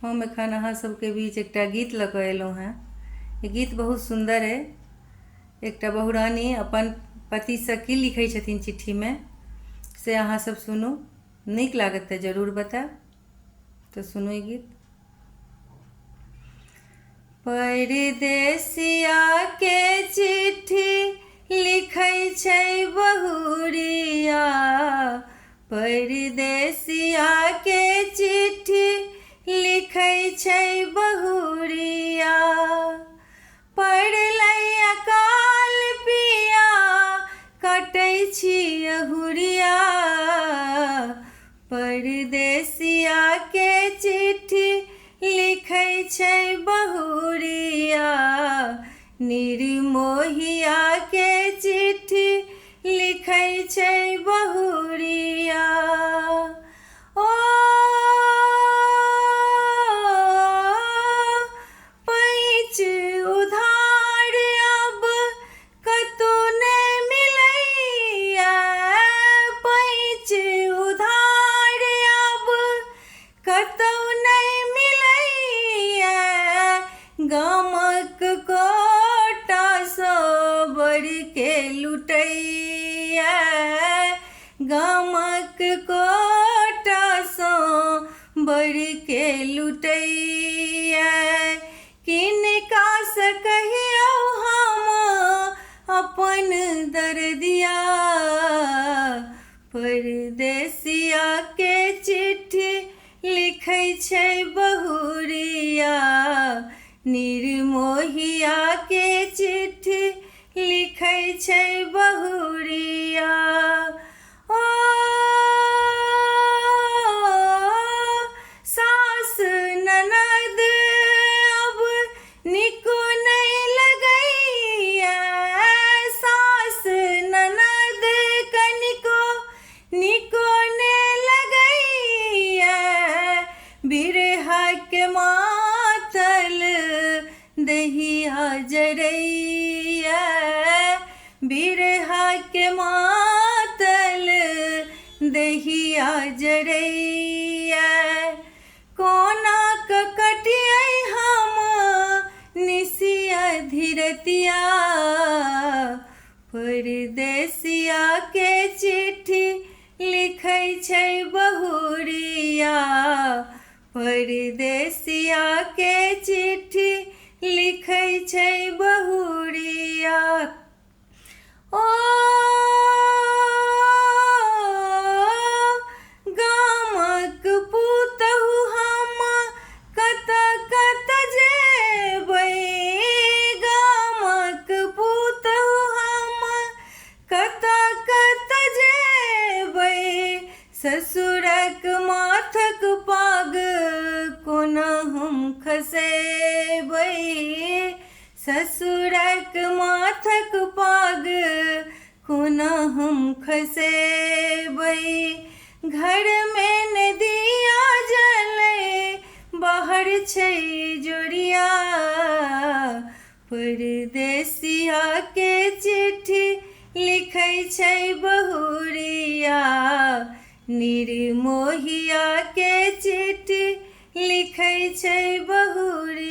हम एखन अहाँ सबके बीच एकटा गीत लऽ कऽ एलहुँ हेँ। ई गीत बहुत सुन्दर अइ। एकटा बहुरानी अपन पतिसँ की लिखै छथिन चिट्ठीमे से अहाँ सब सुनू। नीक लागत तऽ जरूर बतायब। तऽ सुनू ई गीत। परदेसिया के चिट्ठी लिखै छै बहुरिया, परदेसिया के चिट्ठी लिखै छै बहुरिया। पड़लै अकाल पिया कटै छी अहुरिया, परदेसिया के चिट्ठी लिखै छै बहुरिया, निर्मोहिया के चिट्ठी लिखै छै बहुरिया। ओ पैच उधार अब कतौ ने मिलैया, पैच उधार अब कतौ नहि मिलैया, गामक कोटासँ बढ़िके लुटैया, गामक कोटासँ बढ़िके लुटैया। किनकासँ कहियौ हम अपन दर्दिया, परदेसिया के चिट्ठी लिखै छै बहुरिया, निर्मोहिया के चिट्ठी लिखै छै बहुरिया। ओ सास ननद अब निको नहि लगैया, सास ननद कनिको निको ने लगैया, बिरहा के मातल दहिया जरैया, बिरहा के मातल दहिया जरैया। कोना कऽ कटियै हम निसिया धीरतिया, परदेसिया के चिट्ठी लिखै छै बहुरिया, परदेसिया के चिट्ठी लिखै छै बहुरिया। ओ गामक पुतहु हम कतऽ कतऽ जेबै, गामक पुतहु हम कतऽ कतऽ जेबै, ससुरक माथक पाग कोना हम खसेबै, ससुरक माथक पाग कोना हम खसेबै। घरमे ने दिया जलै बाहर छै जोड़िया, परदेसिया के चिट्ठी लिखै छै बहुरिया, निर्मोहिया के चिट्ठी लिखै छै बहुरिया।